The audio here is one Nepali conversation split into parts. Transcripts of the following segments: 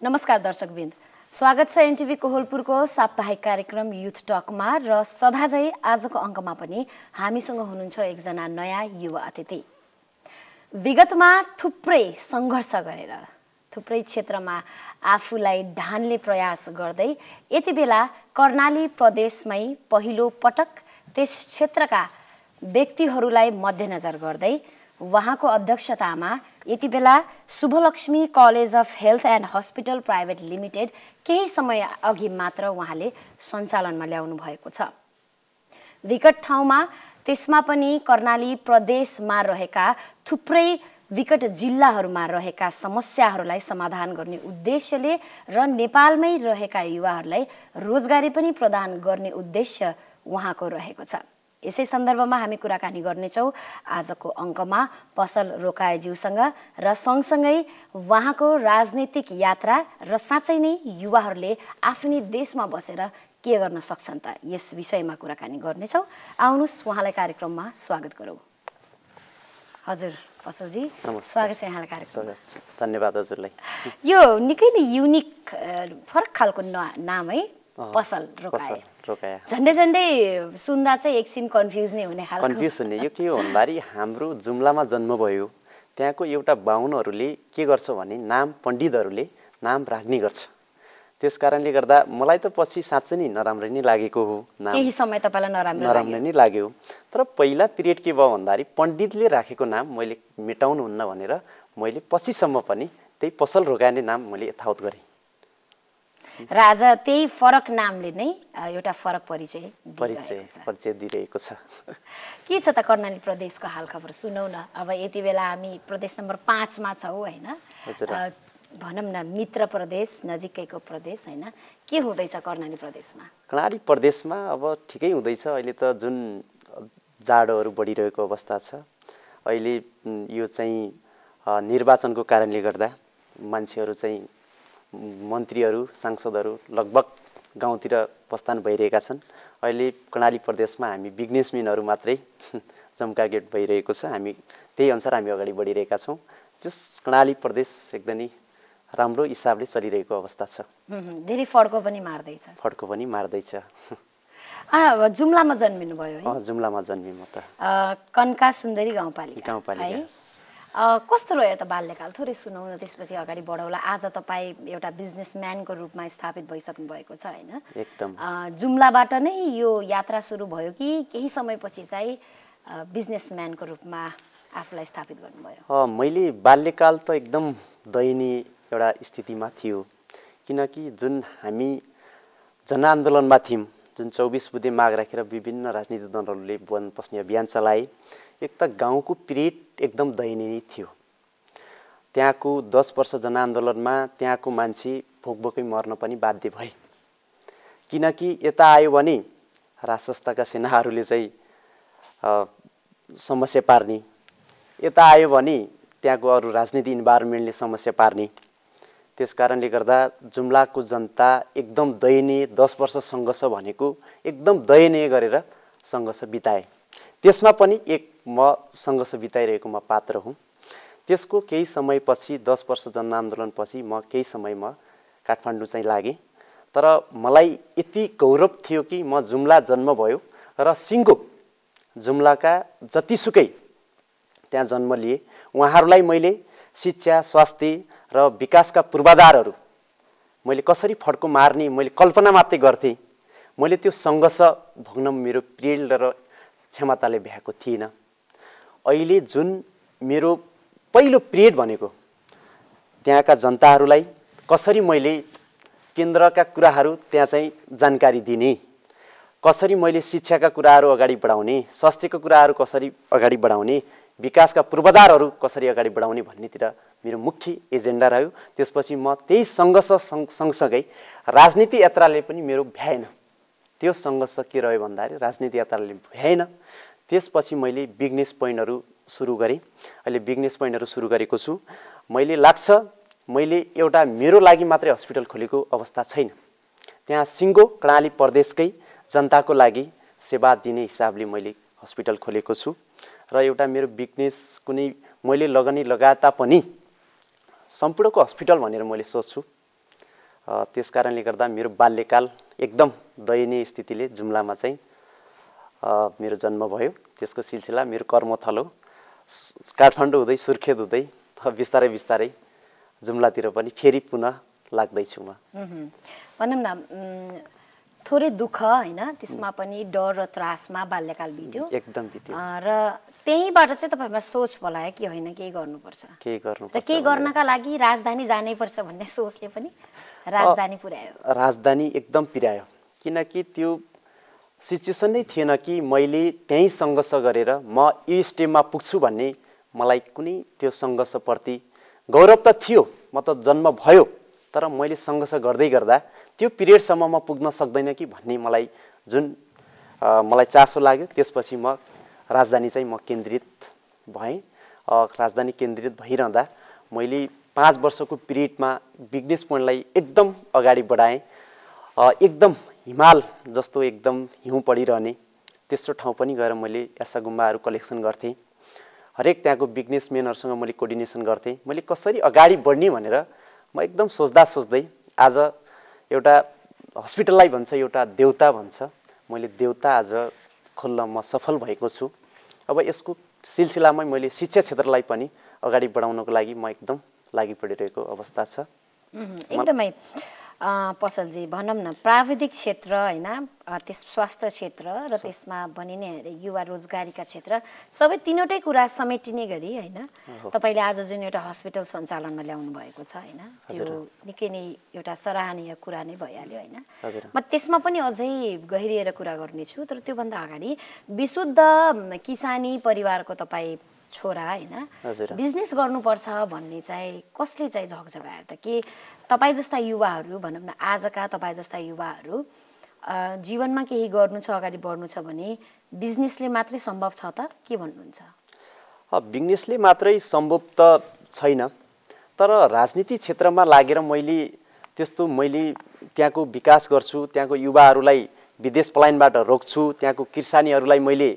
नमस्कार दर्शकवृन्द, स्वागत छ एनटिभी कोहलपुरको साप्ताहिक कार्यक्रम युथ टकमा र सदाझै आजको अङ्कमा पनि हामीसँग हुनुहुन्छ एकजना नयाँ युवा अतिथि। विगतमा थुप्रै सङ्घर्ष गरेर थुप्रै क्षेत्रमा आफूलाई ढान्ने प्रयास गर्दै यति बेला कर्णाली प्रदेशमै पहिलो पटक त्यस क्षेत्रका व्यक्तिहरूलाई मध्यनजर गर्दै उहाँको अध्यक्षतामा यति बेला Shubhalaxmi college of health and hospital private limited केही समय अघि मात्र उहाँले सञ्चालनमा ल्याउनु भएको छ। विकट ठाउँमा त्यसमा पनि कर्णाली प्रदेशमा रहेका थुप्रै विकट जिल्लाहरूमा रहेका समस्याहरूलाई समाधान गर्ने उद्देश्यले र नेपालमै रहेका युवाहरूलाई रोजगारी पनि प्रदान गर्ने उद्देश्य उहाँको रहेको छ। यसै सन्दर्भमा हामी कुराकानी गर्नेछौँ आजको अङ्कमा पसल रोकाएज्यूसँग र सँगसँगै उहाँको राजनीतिक यात्रा र साँच्चै नै युवाहरूले आफ्नै देशमा बसेर के गर्न सक्छन् त यस विषयमा कुराकानी गर्नेछौँ। आउनुहोस् उहाँलाई कार्यक्रममा स्वागत गरौँ। हजुर पसलजी, स्वागत छ यहाँलाई कार्यक्रममा। धन्यवाद हजुरलाई। यो निकै नै युनिक फरक खालको नाम है, पसल रोकाए। झन्डै झन्डै सुन्दा चाहिँ एकछिन कन्फ्युज नै हुने खालको। कन्फ्युज हुने यो के हो भन्दाखेरि हाम्रो जुम्लामा जन्म भयो, त्यहाँको एउटा बाहुनहरूले के गर्छ भने नाम पण्डितहरूले नाम राख्ने गर्छ। त्यस कारणले गर्दा मलाई त पछि साँच्चै नै नराम्रो नै लागेको हो। केही समय तपाईँलाई नराम्रो नै लाग्यो। तर पहिला पिरियड के भयो भन्दाखेरि पण्डितले राखेको नाम मैले मेटाउनुहुन्न भनेर मैले पछिसम्म पनि त्यही पसल रोकाने नाम मैले यथावत गरेँ। र आज त्यही फरक नामले नै एउटा फरक परिचय दिइरहेको छ। के छ त कर्णाली प्रदेशको हालखबर सुनौ न। अब यति बेला हामी प्रदेश नम्बर 5 मा छौँ होइन, भनौँ न मित्र प्रदेश, नजिकैको प्रदेश होइन। के हुँदैछ कर्णाली प्रदेशमा? कर्णाली प्रदेशमा अब ठिकै हुँदैछ। अहिले त जुन जाडोहरू बढिरहेको अवस्था छ, अहिले यो चाहिँ निर्वाचनको कारणले गर्दा मान्छेहरू चाहिँ मन्त्रीहरू सांसदहरू लगभग गाउँतिर प्रस्थान भइरहेका छन्। अहिले कर्णाली प्रदेशमा हामी बिजनेसम्यानहरू मात्रै जम्कागेट भइरहेको छ। हामी त्यही अनुसार हामी अगाडि बढिरहेका छौँ। जस कर्णाली प्रदेश एकदमै राम्रो हिसाबले चलिरहेको अवस्था छ। धेरै फड्को पनि मार्दैछ। जुम्लामा जन्मिनु भयो है? जुम्लामा जन्मेँ म त। कन्का सुन्दरी गाउँपालिका। कस्तो रह्यो त बाल्यकाल? थोरै सुनाउन, त्यसपछि अगाडि बढाउला। आज तपाईँ एउटा बिजनेसम्यानको रूपमा स्थापित भइसक्नु भएको छ होइन? एकदम। जुम्लाबाट नै यो यात्रा सुरु भयो कि केही समयपछि चाहिँ बिजनेसम्यानको रूपमा आफूलाई स्थापित गर्नुभयो? मैले बाल्यकाल त एकदम दयनीय एउटा स्थितिमा थियो, किनकि जुन हामी जनआन्दोलनमा थियौँ, जुन 24 बुँदे माग राखेर विभिन्न राजनीतिक दलहरूले वन पस्ने अभियान चलाए। एक त गाउँको पिरियड एकदम दयनीय थियो। त्यहाँको 10 वर्ष जनआन्दोलनमा त्यहाँको मान्छे भोकभोकै मर्न पनि बाध्य भए, किनकि यता आयो भने राजसंस्थाका सेनाहरूले चाहिँ समस्या पार्ने, यता आयो भने त्यहाँको अरू राजनीतिक इन्भाइरोमेन्टले समस्या पार्ने। त्यस कारणले गर्दा जुम्लाको जनता एकदम दयनीय, 10 वर्ष सङ्घर्ष भनेको एकदम दयनीय गरेर सङ्घर्ष बिताए। त्यसमा पनि म सङ्घर्ष बिताइरहेको म पात्र हुँ। त्यसको केही समयपछि 10 वर्ष जनआन्दोलनपछि म केही समय काठमाडौँ चाहिँ लागेँ। तर मलाई यति गौरव थियो कि म जुम्ला जन्म भयो र सिङ्गो जुम्लाका जतिसुकै त्यहाँ जन्म लिए उहाँहरूलाई मैले शिक्षा, स्वास्थ्य र विकासका पूर्वाधारहरू मैले कसरी फड्को मार्ने मैले कल्पना मात्रै गर्थेँ। मैले त्यो सङ्घर्ष भोग्न मेरो पिरियड र क्षमताले भ्याएको थिइनँ। अहिले जुन मेरो पहिलो पिरियड भनेको त्यहाँका जनताहरूलाई कसरी मैले केन्द्रका कुराहरू त्यहाँ चाहिँ जानकारी दिने, कसरी मैले शिक्षाका कुराहरू अगाडि बढाउने, स्वास्थ्यका कुराहरू कसरी अगाडि बढाउने, विकासका पूर्वाधारहरू कसरी अगाडि बढाउने भन्नेतिर मेरो मुख्य एजेन्डा रह्यो। त्यसपछि म त्यही सङ्घर्ष सँगसँगै राजनीति यात्राले पनि मेरो भ्याएन। त्यो सङ्घर्ष के रह्यो भन्दाखेरि राजनीति यात्राले भ्याएन। त्यसपछि मैले बिजनेस पोइन्टहरू सुरु गरेँ। अहिले बिजनेस पोइन्टहरू सुरु गरेको छु। मैले लाग्छ मैले एउटा मेरो लागि मात्रै हस्पिटल खोलेको अवस्था छैन। त्यहाँ सिङ्गो कर्णाली प्रदेशकै जनताको लागि सेवा दिने हिसाबले मैले हस्पिटल खोलेको छु। र एउटा मेरो बिजनेस कुनै मैले लगानी लगाए तापनि सम्पूर्णको हस्पिटल भनेर मैले सोच्छु। त्यस कारणले गर्दा मेरो बाल्यकाल एकदम दयनीय स्थितिले जुम्लामा चाहिँ मेरो जन्म भयो। त्यसको सिलसिला मेरो कर्मथलो काठमाडौँ हुँदै सुर्खेत हुँदै बिस्तारै बिस्तारै जुम्लातिर पनि फेरि पुनः लाग्दैछु म। भनौँ न थोरै दुःख होइन, त्यसमा पनि डर र त्रासमा बाल्यकाल बित्यो एकदम बित्यो र त्यहीँबाट चाहिँ तपाईँमा सोच बोलायो कि होइन केही गर्नुपर्छ, र केही गर्नका लागि राजधानी जानै पर्छ भन्ने सोचले पनि राजधानी पुर्यायो। राजधानी एकदम पुर्यायो, किनकि त्यो सिचुएसन नै थिएन कि मैले त्यहीँ सङ्घर्ष गरेर म यो स्टेपमा पुग्छु भन्ने। मलाई कुनै त्यो सङ्घर्षप्रति गौरव त थियो, म त जन्म भयो, तर मैले सङ्घर्ष गर्दै गर्दा त्यो पिरियडसम्म म पुग्न सक्दैन कि भन्ने मलाई जुन मलाई चासो लाग्यो। त्यसपछि म राजधानी चाहिँ म केन्द्रित भएँ। राजधानी केन्द्रित भइरहँदा मैले 5 वर्षको पिरियडमा बिजनेस पोइन्टलाई एकदम अगाडि बढाएँ। एकदम हिमाल जस्तो एकदम हिउँ परिरहने त्यस्तो ठाउँ पनि गएर मैले यासा गुम्बाहरू कलेक्सन गर्थेँ। हरेक त्यहाँको बिजनेसम्यानहरूसँग मैले कोर्डिनेसन गर्थेँ। मैले कसरी अगाडि बढ्ने भनेर म एकदम सोच्दा सोच्दै आज एउटा हस्पिटललाई भन्छ एउटा देउता भन्छ, मैले देउता आज खोल्न म सफल भएको छु। अब यसको सिलसिलामै मैले शिक्षा क्षेत्रलाई पनि अगाडि बढाउनको लागि म एकदम लागि परिरहेको अवस्था छ। एकदमै पसलजी, भनौँ न प्राविधिक क्षेत्र होइन, त्यस स्वास्थ्य क्षेत्र र त्यसमा बनिने युवा रोजगारीका क्षेत्र सबै तीनवटै कुरा समेटिने गरी होइन तपाईँले आज जुन एउटा हस्पिटल सञ्चालनमा ल्याउनु भएको छ होइन, त्यो निकै नै एउटा सराहनीय कुरा नै भइहाल्यो होइन। म त्यसमा पनि अझै गहिरिएर कुरा गर्नेछु, तर त्योभन्दा अगाडि विशुद्ध किसानी परिवारको तपाईँ छोरा होइन, बिजनेस गर्नुपर्छ भन्ने चाहिँ कसले चाहिँ झकझगायो त? कि तपाईँ जस्ता युवाहरू, भनौँ न आजका तपाईँ जस्ता युवाहरू जीवनमा केही गर्नु छ, अगाडि बढ्नु छ भने बिजनेसले मात्रै सम्भव छ त के भन्नुहुन्छ? बिजनेसले मात्रै सम्भव त छैन, तर राजनीति क्षेत्रमा लागेर मैले त्यहाँको विकास गर्छु, त्यहाँको युवाहरूलाई विदेश पलायनबाट रोक्छु, त्यहाँको किसानीहरूलाई मैले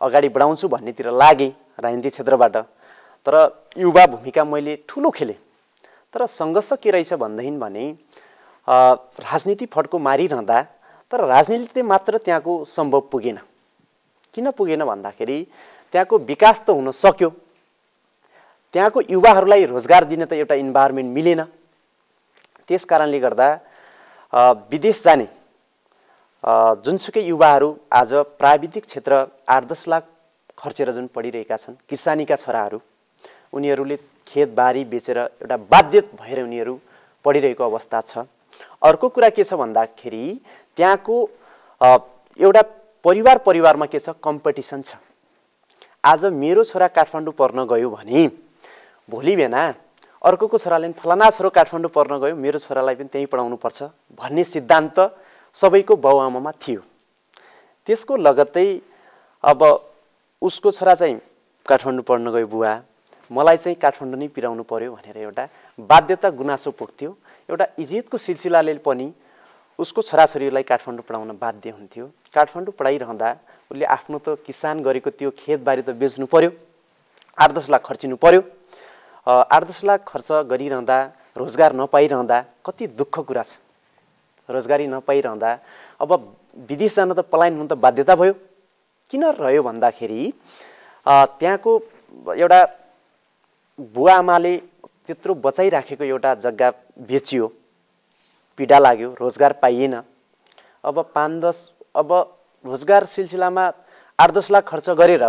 अगाडि बढाउँछु भन्नेतिर लागेँ राजनीतिक क्षेत्रबाट। तर युवा भूमिका मैले ठुलो खेलेँ। तर सङ्घर्ष के रहेछ भन्दाखेरि भने राजनीति फड्को मारिरहँदा तर राजनीतिले मात्र त्यहाँको सम्भव पुगेन। किन पुगेन भन्दाखेरि त्यहाँको विकास त हुन सक्यो, त्यहाँको युवाहरूलाई रोजगार दिने त एउटा इन्भाइरोमेन्ट मिलेन। त्यस कारणले गर्दा विदेश जाने जुनसुकै युवाहरू आज प्राविधिक क्षेत्र 8-10 लाख खर्चेर जुन पढिरहेका छन्, किसानीका छोराहरू, उनीहरूले खेतबारी बेचेर एउटा बाध्य भएर उनीहरू पढिरहेको अवस्था छ। अर्को कुरा के छ भन्दाखेरि त्यहाँको एउटा परिवारमा के छ, कम्पिटिसन छ। आज मेरो छोरा काठमाडौँ पढ्न गयो भने भोलि बिहान अर्कोको छोराले पनि फलाना छोरो काठमाडौँ पढ्न गयो, मेरो छोरालाई पनि त्यहीँ पढाउनुपर्छ भन्ने सिद्धान्त सबैको बाउआमामा थियो। त्यसको लगत्तै अब उसको छोरा चाहिँ काठमाडौँ पढ्न गयो, बुवा मलाई चाहिँ काठमाडौँ नै पिराउनु पर्यो भनेर एउटा बाध्यता गुनासो पुग्थ्यो। एउटा इज्जतको सिलसिलाले पनि उसको छोराछोरीलाई काठमाडौँ पढाउन बाध्य हुन्थ्यो। काठमाडौँ पढाइरहँदा उसले आफ्नो त किसान गरेको त्यो खेतबारी त बेच्नु पर्यो, 8-10 लाख खर्चिनु पर्यो। 8-10 लाख खर्च गरिरहँदा रोजगार नपाइरहँदा कति दुःख कुरा छ। रोजगारी नपाइरहँदा अब विदेश जान त पलायन हुन त बाध्यता भयो। किन रह्यो भन्दाखेरि त्यहाँको एउटा बुवा आमाले त्यत्रो बचाइराखेको एउटा जग्गा बेचियो, पीडा लाग्यो, रोजगार पाइएन। अब 5-10 अब रोजगार सिलसिलामा 8-10 लाख खर्च गरेर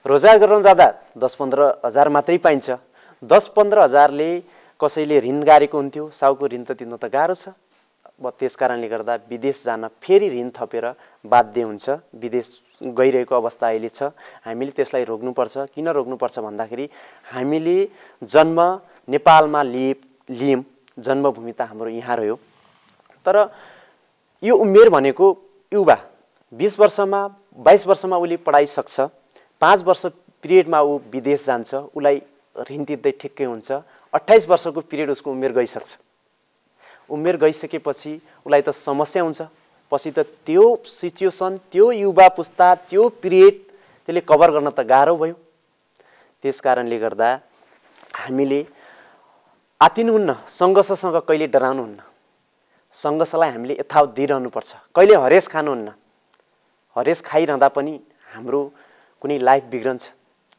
रोजगार गर्न जाँदा 10-15 हजार मात्रै पाइन्छ। 10-15 हजारले कसैले ऋण गारेको हुन्थ्यो, साउको ऋण त तिर्न त गाह्रो छ। अब त्यस कारणले गर्दा विदेश जान फेरि ऋण थपेर बाध्य हुन्छ। विदेश गइरहेको अवस्था अहिले छ। हामीले त्यसलाई रोक्नुपर्छ। किन रोक्नुपर्छ भन्दाखेरि हामीले जन्म नेपालमा लियौँ, जन्मभूमि त हाम्रो यहाँ रह्यो। तर यो उमेर भनेको युवा 20 वर्षमा 22 वर्षमा उसले पढाइ सक्छ, 5 वर्ष पिरियडमा ऊ विदेश जान्छ, उसलाई ऋण तिर्दै ठिक्कै हुन्छ। 28 वर्षको पिरियड उसको उमेर गइसक्छ। उमेर गइसकेपछि उसलाई त समस्या हुन्छ। पछि त त्यो सिचुएसन, त्यो युवा पुस्ता, त्यो पिरियड त्यसले कभर गर्न त गाह्रो भयो। त्यस कारणले गर्दा हामीले आतिनुहुन्न, सङ्घर्षसँग कहिले डराउनुहुन्न। सङ्घर्षलाई हामीले यथावत दिइरहनुपर्छ। कहिले हरेस खानुहुन्न, हरेस खाइरहँदा पनि हाम्रो कुनै लाइफ बिग्रन्छ।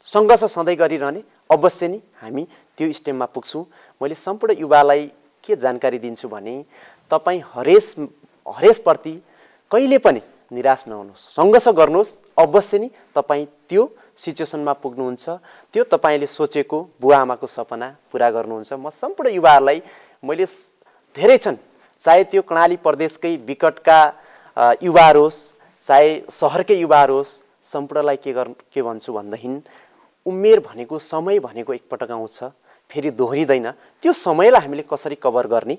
सङ्घर्ष सधैँ गरिरहने, अवश्य नै हामी त्यो स्टेपमा पुग्छौँ। मैले सम्पूर्ण युवालाई के जानकारी दिन्छु भने तपाईँ हरेसप्रति कहिले पनि निराश नहुनुहोस्, सङ्घर्ष गर्नुहोस्, अवश्य नै तपाईँ त्यो सिचुएसनमा पुग्नुहुन्छ, त्यो तपाईँले सोचेको बुवा आमाको सपना पुरा गर्नुहुन्छ। म सम्पूर्ण युवाहरूलाई मैले धेरै छन्, चाहे त्यो कर्णाली प्रदेशकै विकटका युवाहरू होस्, चाहे सहरकै युवाहरू होस्, सम्पूर्णलाई के भन्छु भन्दाखेरि उमेर भनेको, समय भनेको एकपटक आउँछ, फेरि दोहोरिँदैन। त्यो समयलाई हामीले कसरी कभर गर्ने,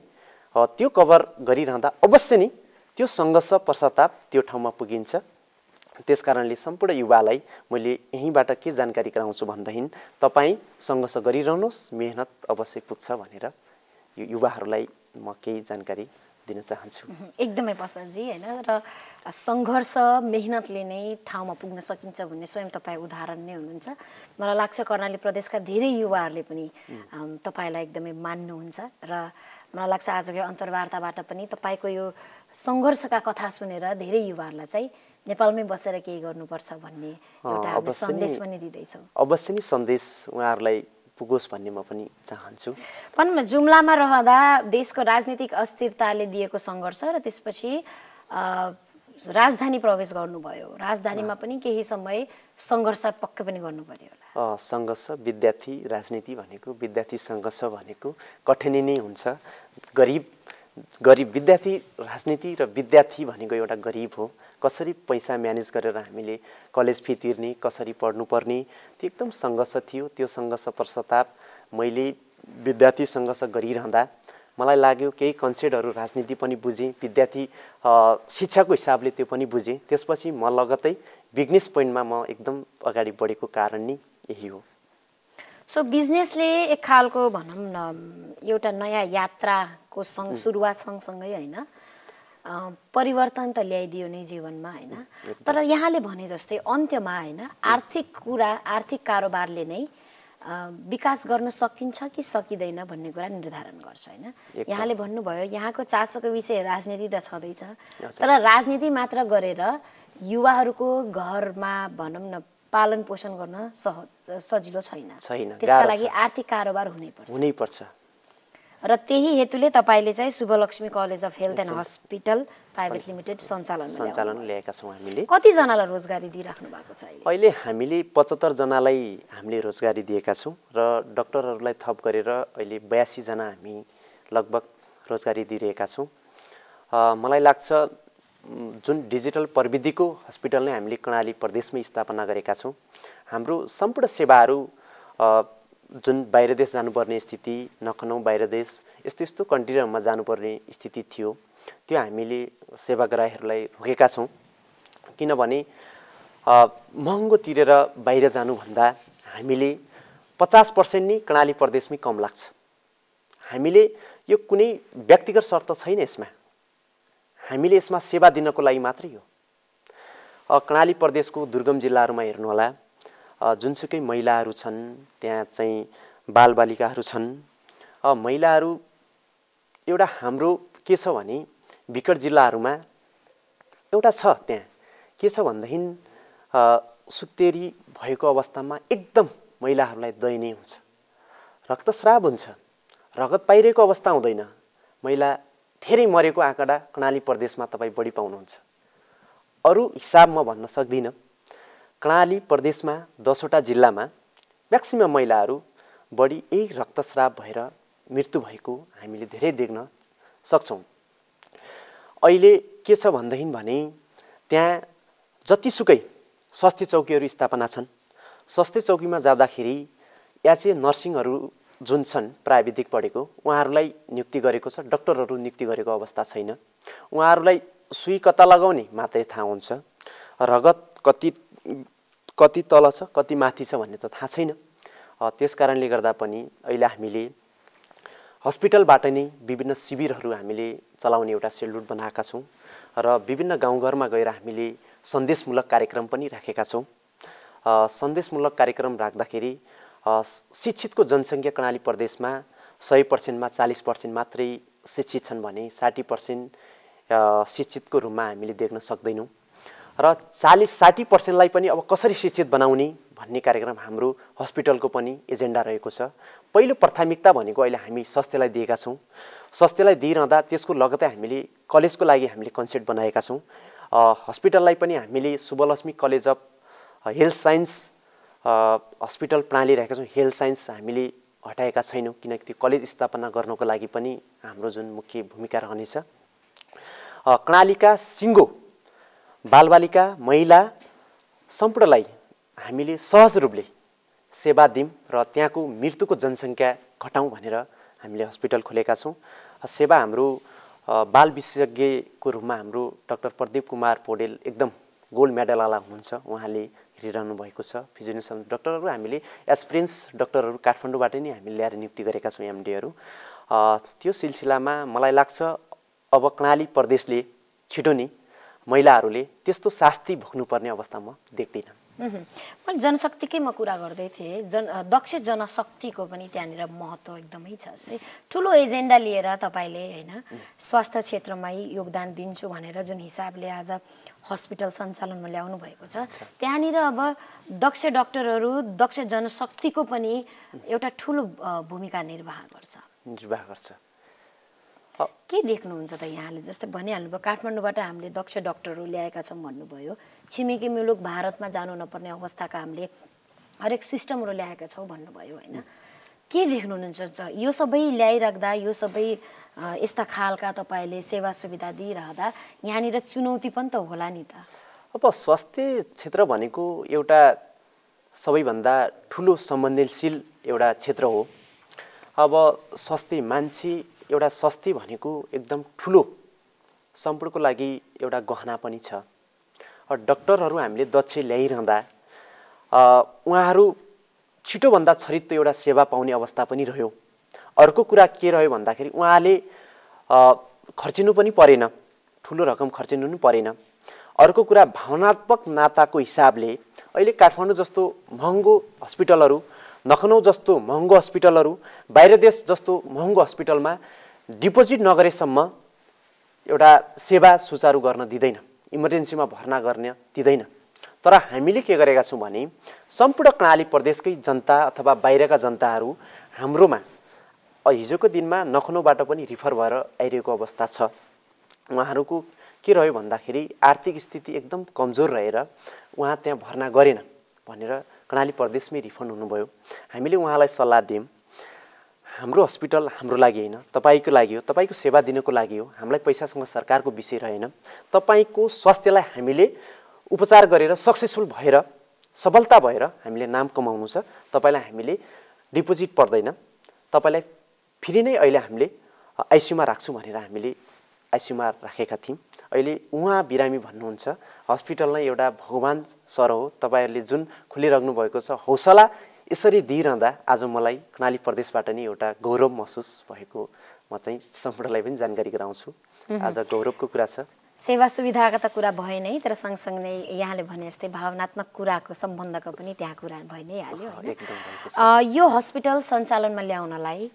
त्यो कभर गरिरहँदा अवश्य नै त्यो सङ्घर्ष पश्चाताप त्यो ठाउँमा पुगिन्छ। त्यस कारणले सम्पूर्ण युवालाई मैले यहीँबाट के जानकारी गराउँछु भन्दाखेरि तपाईँ सङ्घर्ष गरिरहनुहोस्, मेहनत अवश्य पुग्छ भनेर यो युवाहरूलाई म केही जानकारी दिन चाहन्छु। एकदमै पसलजी, होइन, र सङ्घर्ष मेहनतले नै ठाउँमा पुग्न सकिन्छ भन्ने स्वयं तपाईँ उदाहरण नै हुनुहुन्छ। मलाई लाग्छ कर्णाली प्रदेशका धेरै युवाहरूले पनि तपाईँलाई एकदमै मान्नुहुन्छ र मलाई लाग्छ आजको अन्तर्वार्ताबाट पनि तपाईँको यो सङ्घर्षका कथा सुनेर धेरै युवाहरूलाई चाहिँ नेपालमै बसेर केही गर्नुपर्छ भन्ने एउटा हामीले सन्देश पनि दिँदैछौँ। अवश्य नै सन्देश उहाँहरूलाई पुगोस् भन्ने म पनि चाहन्छु। भनौँ न, जुम्लामा रहँदा देशको राजनीतिक अस्थिरताले दिएको सङ्घर्ष र त्यसपछि राजधानी प्रवेश गर्नुभयो, राजधानीमा पनि केही समय सङ्घर्ष पक्कै पनि गर्नु पर्यो होला। सङ्घर्ष, विद्यार्थी राजनीति भनेको, विद्यार्थी सङ्घर्ष भनेको कठिनै नै हुन्छ। गरिब विद्यार्थी राजनीति र विद्यार्थी भनेको एउटा गरिब हो। कसरी पैसा म्यानेज गरेर हामीले कलेज फी तिर्ने, कसरी पढ्नुपर्ने, त्यो एकदम सङ्घर्ष थियो। त्यो सङ्घर्ष पश्चाताप मैले विद्यार्थी सङ्घर्ष गरिरहँदा मलाई लाग्यो केही कन्सेप्टहरू राजनीति पनि बुझेँ, विद्यार्थी शिक्षाको हिसाबले त्यो पनि बुझेँ। त्यसपछि म लगत्तै बिजनेस पोइन्टमा म एकदम अगाडि बढेको कारण नै यही हो। सो बिजनेसले एक खालको भनौँ न एउटा नयाँ यात्राको सुरुवात सँगसँगै होइन परिवर्तन त ल्याइदियो नै जीवनमा, होइन, तर यहाँले भने जस्तै अन्त्यमा होइन आर्थिक कारोबारले नै विकास गर्न सकिन्छ कि सकिँदैन भन्ने कुरा निर्धारण गर्छ, होइन। यहाँले भन्नुभयो यहाँको चासोको विषय राजनीति त छँदैछ, तर राजनीति मात्र गरेर युवाहरूको घरमा भनौँ न पालन पोषण गर्न सजिलो छैन। त्यसका लागि आर्थिक कारोबार हुनैपर्छ र त्यही हेतुले तपाईँले चाहिँ Shubhalaxmi college of health and hospital private limited सञ्चालन ल्याएका छौँ। हामीले कतिजनालाई रोजगारी दिइराख्नु भएको छ अहिले? हामीले 75 जनालाई हामीले रोजगारी दिएका छौँ र डाक्टरहरूलाई थप गरेर अहिले 82 जना हामी लगभग रोजगारी दिइरहेका छौँ। मलाई लाग्छ जुन डिजिटल प्रविधिको हस्पिटल नै हामीले कर्णाली प्रदेशमै स्थापना गरेका छौँ। हाम्रो सम्पूर्ण सेवाहरू जुन बाहिर देश जानुपर्ने स्थिति, लखनऊ बाहिर देश यस्तो कन्ट्रीहरूमा जानुपर्ने स्थिति थियो, त्यो हामीले सेवाग्राहीहरूलाई रोकेका छौँ। किनभने महँगो तिरेर बाहिर जानुभन्दा हामीले 50% नै कर्णाली प्रदेशमै कम लाग्छ। हामीले यो कुनै व्यक्तिगत शर्त छैन, यसमा हामीले यसमा सेवा दिनको लागि मात्रै हो। कर्णाली प्रदेशको दुर्गम जिल्लाहरूमा हेर्नुहोला, जुनसुकै महिलाहरू छन् त्यहाँ चाहिँ बालबालिकाहरू छन्। महिलाहरू एउटा हाम्रो के छ भने विकट जिल्लाहरूमा एउटा छ, त्यहाँ के छ भन्दाखेरि सुत्तेरी भएको अवस्थामा एकदम महिलाहरूलाई दयनीय हुन्छ, रक्तस्राव हुन्छ, रगत पाइरहेको अवस्था हुँदैन। महिला धेरै मरेको आँकडा कर्णाली प्रदेशमा तपाईँ बढी पाउनुहुन्छ। अरू हिसाब म भन्न सक्दिनँ। कर्णाली प्रदेशमा 10वटा जिल्लामा म्याक्सिमम महिलाहरू बढी यही रक्तस्राव भएर मृत्यु भएको हामीले धेरै देख्न सक्छौँ। अहिले के छ भन्दाखेरि भने त्यहाँ जतिसुकै स्वास्थ्य चौकीहरू स्थापना छन्, स्वास्थ्य चौकीमा जाँदाखेरि याचे नर्सिङहरू जुन छन् प्राविधिक पढेको उहाँहरूलाई नियुक्ति गरेको छ, डाक्टरहरू नियुक्ति गरेको अवस्था छैन। उहाँहरूलाई सुई कता लगाउने मात्रै थाहा हुन्छ, रगत कति तल छ कति माथि छ भन्ने त थाहा छैन। त्यस कारणले गर्दा पनि अहिले हामीले हस्पिटलबाट नै विभिन्न शिविरहरू हामीले चलाउने एउटा सेड्युल बनाएका छौँ र विभिन्न गाउँघरमा गएर हामीले सन्देशमूलक कार्यक्रम पनि राखेका छौँ। सन्देशमूलक कार्यक्रम राख्दाखेरि शिक्षितको जनसङ्ख्या कर्णाली प्रदेशमा 100%मा 40% मात्रै शिक्षित छन् भने 60% शिक्षितको रूपमा हामीले देख्न सक्दैनौँ र 40-60%लाई पनि अब कसरी शिक्षित बनाउने भन्ने कार्यक्रम हाम्रो हस्पिटलको पनि एजेन्डा रहेको छ। पहिलो प्राथमिकता भनेको अहिले हामी स्वास्थ्यलाई दिएका छौँ। स्वास्थ्यलाई दिइरहँदा त्यसको लगतै हामीले कलेजको लागि हामीले कन्सेप्ट बनाएका छौँ। हस्पिटललाई पनि हामीले Shubhalaxmi college of health science hospital प्रणाली राखेका छौँ। हेल्थ साइन्स हामीले हटाएका छैनौँ किनकि त्यो कलेज स्थापना गर्नको लागि पनि हाम्रो जुन मुख्य भूमिका रहनेछ। कर्णालीका सिङ्गो बालबालिका महिला सम्पूर्णलाई हामीले सहज रूपले सेवा दिउँ र त्यहाँको मृत्युको जनसङ्ख्या घटाउँ भनेर हामीले हस्पिटल खोलेका छौँ। सेवा हाम्रो बाल विशेषज्ञको रूपमा हाम्रो डाक्टर प्रदीप कुमार पौडेल एकदम गोल्ड मेडलवाला हुनुहुन्छ। उहाँले हेरिरहनु भएको छ। फिजिसियन डाक्टरहरू हामीले एक्सपिरियन्स डाक्टरहरू काठमाडौँबाट नै हामीले ल्याएर नियुक्ति गरेका छौँ एमडीहरू। त्यो सिलसिलामा मलाई लाग्छ अब कर्णाली प्रदेशले छिटो नै महिलाहरूले त्यस्तो शास्ति भोग्नुपर्ने अवस्था म देख्दिनँ। मैले जनशक्तिकै म कुरा गर्दै थिएँ। दक्ष जनशक्तिको पनि त्यहाँनिर महत्त्व एकदमै छ। ठुलो एजेन्डा लिएर तपाईँले होइन स्वास्थ्य क्षेत्रमै योगदान दिन्छु भनेर जुन हिसाबले आज हस्पिटल सञ्चालनमा ल्याउनु भएको छ त्यहाँनिर अब दक्ष डाक्टरहरू दक्ष जनशक्तिको पनि एउटा ठुलो भूमिका निर्वाह गर्छ। के देख्नुहुन्छ त यहाँले? जस्तै भनिहाल्नु भयो काठमाडौँबाट हामीले दक्ष डाक्टरहरू ल्याएका छौँ भन्नुभयो। छिमेकी मुलुक भारतमा जानु नपर्ने अवस्थाका हामीले हरेक सिस्टमहरू ल्याएका छौँ भन्नुभयो होइन। के देख्नुहुन्छ यो सबै ल्याइराख्दा यो सबै यस्ता खालका तपाईँले सेवा सुविधा दिइरहँदा यहाँनिर चुनौती पनि त होला नि त? अब स्वास्थ्य क्षेत्र भनेको एउटा सबैभन्दा ठुलो संवेदनशील एउटा क्षेत्र हो। अब स्वास्थ्य मान्छे एउटा स्वास्थ्य भनेको एकदम ठुलो सम्पूर्णको लागि एउटा गहना पनि छ। डाक्टरहरू हामीले दक्ष ल्याइरहँदा उहाँहरू छिटोभन्दा छरितो एउटा सेवा पाउने अवस्था पनि रह्यो। अर्को कुरा के रह्यो भन्दाखेरि उहाँले खर्चिनु पनि परेन, ठुलो रकम खर्चिनु पनि परेन। अर्को कुरा भावनात्मक नाताको हिसाबले अहिले काठमाडौँ जस्तो महँगो हस्पिटलहरू, लखनऊ जस्तो महँगो हस्पिटलहरू, बाहिर देश जस्तो महँगो हस्पिटलमा डिपोजिट नगरेसम्म एउटा सेवा सुचारू गर्न दिँदैन, इमर्जेन्सीमा भर्ना गर्न दिँदैन। तर हामीले के गरेका छौँ भने सम्पूर्ण कर्णाली प्रदेशकै जनता अथवा बाहिरका जनताहरू हाम्रोमा हिजोको दिनमा लखनऊबाट पनि रिफर भएर आइरहेको अवस्था छ। उहाँहरूको के रह्यो भन्दाखेरि आर्थिक स्थिति एकदम कमजोर रहेर उहाँ त्यहाँ भर्ना गरेन भनेर कर्णाली प्रदेशमै रिफन्ड हुनुभयो। हामीले उहाँलाई सल्लाह दियौँ, हाम्रो हस्पिटल हाम्रो लागि होइन, तपाईँको लागि हो, तपाईँको सेवा दिनको लागि हो। हामीलाई पैसासँग सरकारको विषय रहेन। तपाईँको स्वास्थ्यलाई हामीले उपचार गरेर सक्सेसफुल भएर सफलता भएर हामीले नाम कमाउनु छ। तपाईँलाई हामीले डिपोजिट पर्दैन, तपाईँलाई फेरि नै अहिले हामीले आइसियुमा राख्छौँ भनेर हामीले आइसियुमा राखेका थियौँ। अहिले उहाँ बिरामी भन्नुहुन्छ। हस्पिटल नै एउटा भगवान सर हो। तपाईँहरूले जुन खुलिराख्नु भएको छ हौसला यसरी दिइरहँदा आज मलाई कर्णाली प्रदेशबाट नि एउटा गौरव महसुस भएको म चाहिँ सम्पूर्णलाई पनि जानकारी गराउँछु। आज गौरवको कुरा छ। सेवा सुविधाका त कुरा भए नै, तर सँगसँगै यहाँले भने जस्तै भावनात्मक कुराको सम्बन्धको पनि त्यहाँ कुरा भइ नै हाल्यो होइन। यो हस्पिटल सञ्चालनमा ल्याउनलाई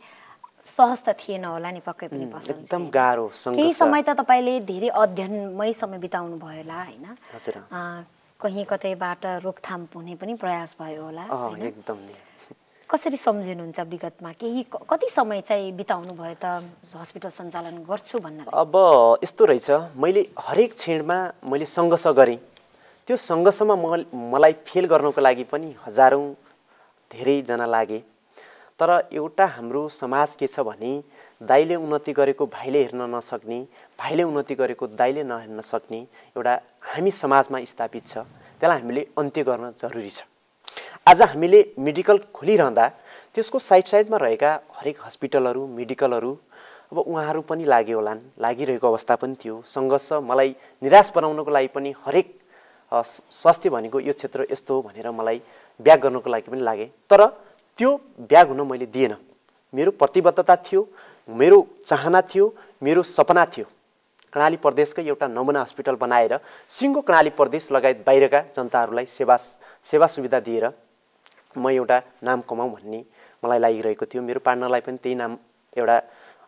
सहज त थिएन होला नि पक्कै पनि पसल। एकदम गाह्रो केही समय त तपाईँले धेरै अध्ययनमै समय बिताउनु भयो होला होइन। कहीँ कतैबाट रोकथाम हुने पनि प्रयास भयो होला। एकदम नि। कसरी सम्झिनुहुन्छ विगतमा केही कति समय चाहिँ बिताउनु भयो त हस्पिटल सञ्चालन गर्छु भन्नलाई? अब यस्तो रहेछ, मैले हरेक क्षणमा मैले सङ्घर्ष गरेँ। त्यो सङ्घर्षमा मलाई फेल गर्नको लागि पनि हजारौँ धेरैजना लागे। तर एउटा हाम्रो समाज के छ भने दाइले उन्नति गरेको भाइले हेर्न नसक्ने, भाइले उन्नति गरेको दाइले नहेर्न सक्ने एउटा हामी समाजमा स्थापित छ। त्यसलाई हामीले अन्त्य गर्न जरुरी छ। आज हामीले मेडिकल खोलिरहँदा त्यसको साइडमा रहेका हरेक हस्पिटलहरू मेडिकलहरू अब उहाँहरू पनि लाग्यो होलान्, लागिरहेको अवस्था पनि थियो। सङ्घर्ष मलाई निराश बनाउनको लागि पनि हरेक स्वास्थ्य भनेको यो क्षेत्र यस्तो हो भनेर मलाई ब्याग गर्नको लागि पनि लागे। तर त्यो ब्याग हुन मैले दिएन। मेरो प्रतिबद्धता थियो, मेरो चाहना थियो, मेरो सपना थियो कर्णाली प्रदेशकै एउटा नमुना हस्पिटल बनाएर सिङ्गो कर्णाली प्रदेश लगायत बाहिरका जनताहरूलाई सेवा सुविधा दिएर म एउटा नाम कमाउँ भन्ने मलाई लागिरहेको थियो। मेरो पार्टनरलाई पनि त्यही नाम एउटा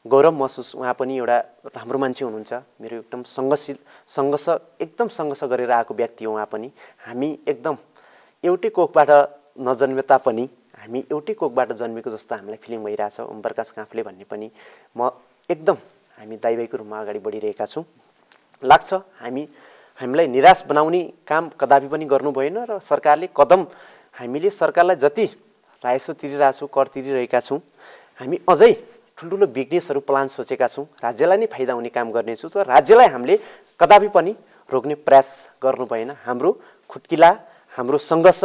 गौरव महसुस, उहाँ पनि एउटा राम्रो मान्छे हुनुहुन्छ, मेरो एकदम सङ्घर्ष गरेर आएको व्यक्ति हो उहाँ पनि। हामी एकदम एउटै कोखबाट नजन्मे तापनि हामी एउटै कोखबाट जन्मेको जस्तो हामीलाई फिलिङ भइरहेछ। ओमप्रकाश काफ्ले भन्ने पनि म एकदम हामी दाइ भाइको रूपमा अगाडि बढिरहेका छौँ। लाग्छ हामीलाई निराश बनाउने काम कदापि पनि गर्नु भएन र सरकारले हामीले सरकारलाई जति राजस्व तिरिरहेछौँ, कर तिरिरहेका छौँ, हामी अझै ठुल्ठुलो बिजनेसहरू प्लान सोचेका छौँ, राज्यलाई नै फाइदा हुने काम गर्नेछौँ। तर राज्यलाई हामीले कदापि पनि रोक्ने प्रयास गर्नु भएन। हाम्रो खुट्किला, हाम्रो सङ्घर्ष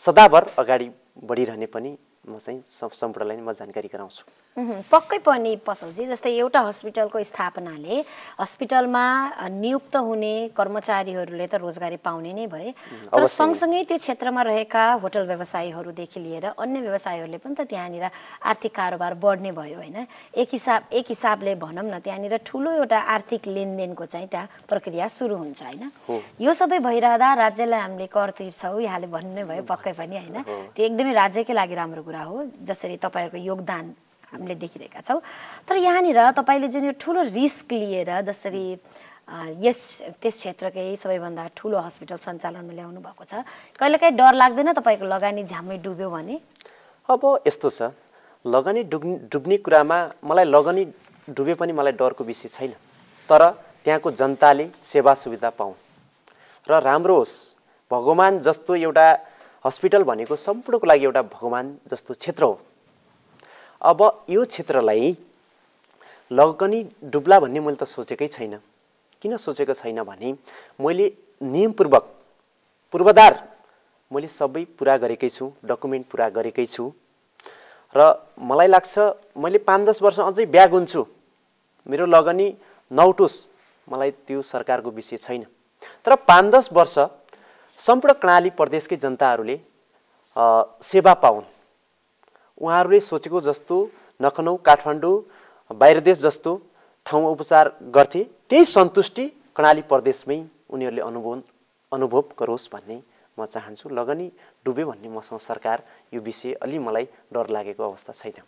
सदाभर अगाडि बढिरहने पनि म चाहिँ सम्पूर्णलाई म जानकारी गराउँछु। पक्कै पनि पसलजी, जस्तै एउटा हस्पिटलको स्थापनाले हस्पिटलमा नियुक्त हुने कर्मचारीहरूले त रोजगारी पाउने नै भए, तर सँगसँगै त्यो क्षेत्रमा रहेका होटल व्यवसायीहरूदेखि लिएर अन्य व्यवसायीहरूले पनि त त्यहाँनिर आर्थिक कारोबार बढ्ने भयो होइन। एक हिसाबले भनौँ न, त्यहाँनिर ठुलो एउटा आर्थिक लेनदेनको चाहिँ त्यहाँ प्रक्रिया सुरु हुन्छ होइन। यो सबै भइरहँदा राज्यलाई हामीले कर तिर्छौँ यहाँले भन्नु भयो, पक्कै पनि होइन, त्यो एकदमै राज्यकै लागि राम्रो कुरा हो, जसरी तपाईँहरूको योगदान हामीले देखिरहेका छौँ। तर यहाँनिर तपाईँले जुन यो ठुलो रिस्क लिएर जसरी त्यस क्षेत्रकै सबैभन्दा ठुलो हस्पिटल सञ्चालनमा ल्याउनु भएको छ, कहिलेकाहीँ डर लाग्दैन तपाईँको लगानी झ्याम्मै डुब्यो भने? अब यस्तो छ, लगानी डुब्ने कुरामा मलाई लगानी डुबे पनि मलाई डरको विषय छैन। तर त्यहाँको जनताले सेवा सुविधा पाउन् र राम्रो होस्। भगवान जस्तो एउटा हस्पिटल भनेको सम्पूर्णको लागि एउटा भगवान जस्तो क्षेत्र हो। अब यो क्षेत्रलाई लगानी डुब्ला भन्ने मैले त सोचेकै छैन। किन सोचेको छैन भने मैले नियमपूर्वक पूर्वाधार मैले सबै पुरा गरेकै छु, डकुमेन्ट पुरा गरेकै छु र मलाई लाग्छ मैले 5-10 वर्ष अझै ब्याग हुन्छु, मेरो लगानी नउटोस्, मलाई त्यो सरकारको विषय छैन। तर 5-10 वर्ष सम्पूर्ण कर्णाली प्रदेशकै जनताहरूले सेवा पाउन्। उहाँहरूले सोचेको जस्तो लखनऊ, काठमाडौँ, बाहिर देश जस्तो ठाउँ उपचार गर्थे, त्यही सन्तुष्टि कर्णाली प्रदेशमै उनीहरूले अनुभव गरोस् भन्ने म चाहन्छु। लगानी डुब्यो भन्ने मसँग सरकार यो विषय अलि मलाई डर लागेको अवस्था छैन।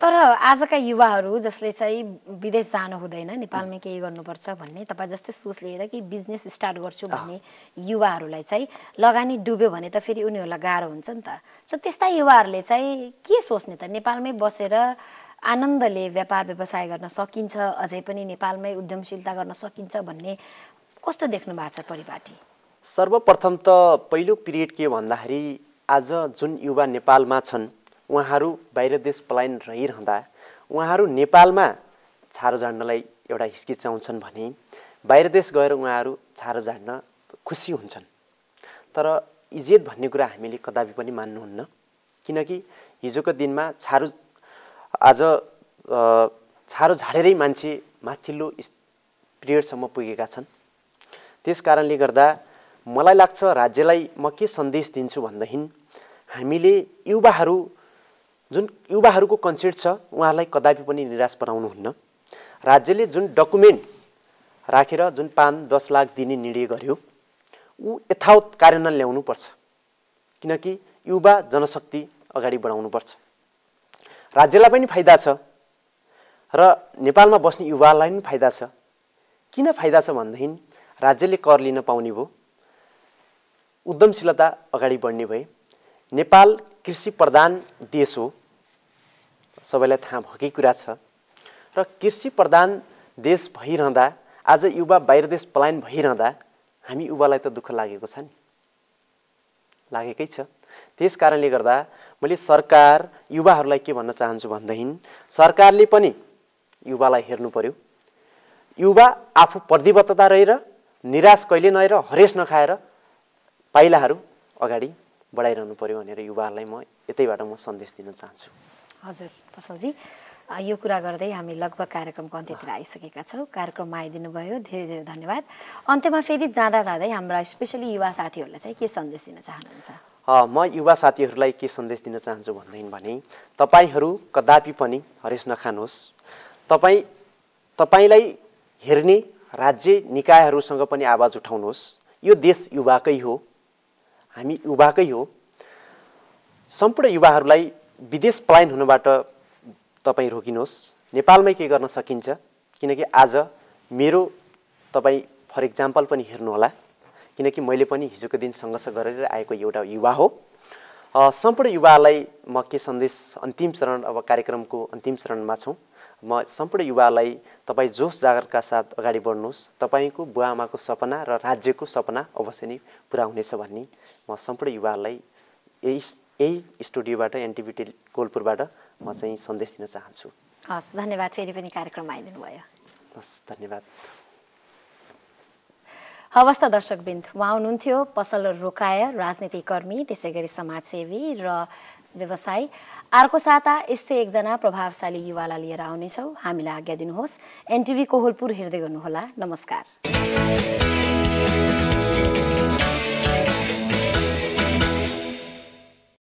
तर आजका युवाहरू जसले चाहिँ विदेश जानु हुँदैन, नेपालमै केही गर्नुपर्छ भन्ने तपाईँ जस्तै सोच लिएर कि बिजनेस स्टार्ट गर्छु भन्ने युवाहरूलाई चाहिँ लगानी डुब्यो भने त फेरि उनीहरूलाई गाह्रो हुन्छ नि त। सो त्यस्ता युवाहरूले चाहिँ के सोच्ने त? नेपालमै बसेर आनन्दले व्यापार व्यवसाय गर्न सकिन्छ, अझै पनि नेपालमै उद्यमशीलता गर्न सकिन्छ भन्ने कस्तो देख्नु भएको छ परिपाटी? सर्वप्रथम त पहिलो पिरियड के भन्दाखेरि आज जुन युवा नेपालमा छन् उहाँहरू बाहिर देश पलायन रहिरहँदा उहाँहरू नेपालमा छारो झाड्नलाई एउटा हिचकिचाउँछन् भने बाहिर देश गएर उहाँहरू छारो झाड्न खुसी हुन्छन्। तर इज्जत भन्ने कुरा हामीले कदापि पनि मान्नुहुन्न, किनकि हिजोको दिनमा आज छारो झाडेरै मान्छे माथिल्लो पिरियडसम्म पुगेका छन्। त्यस कारणले गर्दा मलाई लाग्छ राज्यलाई म के सन्देश दिन्छु भन्दाखेरि हामीले जुन युवाहरूको कन्सेप्ट छ उहाँलाई कदापि पनि निराश बनाउनुहुन्न। राज्यले जुन डकुमेन्ट राखेर जुन 5-10 लाख दिने निर्णय गर्यो ऊ यथावत कार्यान्वयन ल्याउनुपर्छ, किनकि युवा जनशक्ति अगाडि बढाउनुपर्छ। राज्यलाई पनि फाइदा छ र नेपालमा बस्ने युवालाई पनि फाइदा छ। किन फाइदा छ भन्दाखेरि राज्यले कर लिन पाउने भयो, उद्यमशीलता अगाडि बढ्ने भए। नेपाल कृषि प्रधान देश हो, सबैलाई थाहा भएकै कुरा छ र कृषि प्रधान देश भइरहँदा आज युवा बाहिर देश पलायन भइरहँदा हामी युवालाई त दुःख लागेको छ नि, लागेकै छ। त्यस कारणले गर्दा मैले सरकार युवाहरूलाई के भन्न चाहन्छु भन्दाखेरि सरकारले पनि युवालाई हेर्नु पर्यो। युवा आफू प्रतिबद्धता रहेर निराश कहिले नहेर हरेस नखाएर पाइलाहरू अगाडि बढाइरहनु पर्यो भनेर युवाहरूलाई म यतैबाट म सन्देश दिन चाहन्छु। हजुर पसलजी, यो कुरा गर्दै हामी लगभग कार्यक्रमको अन्त्यतिर आइसकेका छौँ। कार्यक्रममा आइदिनु भयो, धेरै धेरै धन्यवाद। अन्त्यमा फेरि जाँदा जाँदै हाम्रा स्पेसली युवा साथीहरूलाई चाहिँ के सन्देश दिन चाहनुहुन्छ? म युवा साथीहरूलाई के सन्देश दिन चाहन्छु भने तपाईँहरू कदापि पनि हरेस नखानुहोस्। तपाईँलाई हेर्ने राज्य निकायहरूसँग पनि आवाज उठाउनुहोस्। यो देश युवाकै हो, हामी युवाकै हो। सम्पूर्ण युवाहरूलाई विदेश पलायन हुनबाट तपाईँ रोकिनुहोस्। नेपालमै के गर्न सकिन्छ, किनकि आज मेरो तपाईँ फर इक्जाम्पल पनि हेर्नुहोला, किनकि मैले पनि हिजोको दिन सङ्घर्ष गरेर आएको एउटा युवा हो। सम्पूर्ण युवालाई म के सन्देश, अन्तिम चरण, अब कार्यक्रमको अन्तिम चरणमा छौँ, म सम्पूर्ण युवालाई तपाईँ जोस जागरका साथ अगाडि बढ्नुहोस्। तपाईँको बुवा आमाको सपना र राज्यको सपना अवश्य नै पुरा हुनेछ भन्ने म सम्पूर्ण युवालाई यही स्टुडियोबाट एनटिभी कोहलपुरबाट म चाहिँ सन्देश दिन चाहन्छु। हस्, धन्यवाद फेरि पनि कार्यक्रममा आइदिनु भयो। हस्, धन्यवाद। हवस् त दर्शकवृन्द, उहाँ हुनुहुन्थ्यो पसल रोकाया राजनीतिक कर्मी, त्यसै गरी समाजसेवी र व्यवसायी। अर्को साता यस्तै एकजना प्रभावशाली युवालाई लिएर आउनेछौँ। हामीलाई आज्ञा दिनुहोस्। एनटिभी कोहलपुर हेर्दै गर्नुहोला। नमस्कार।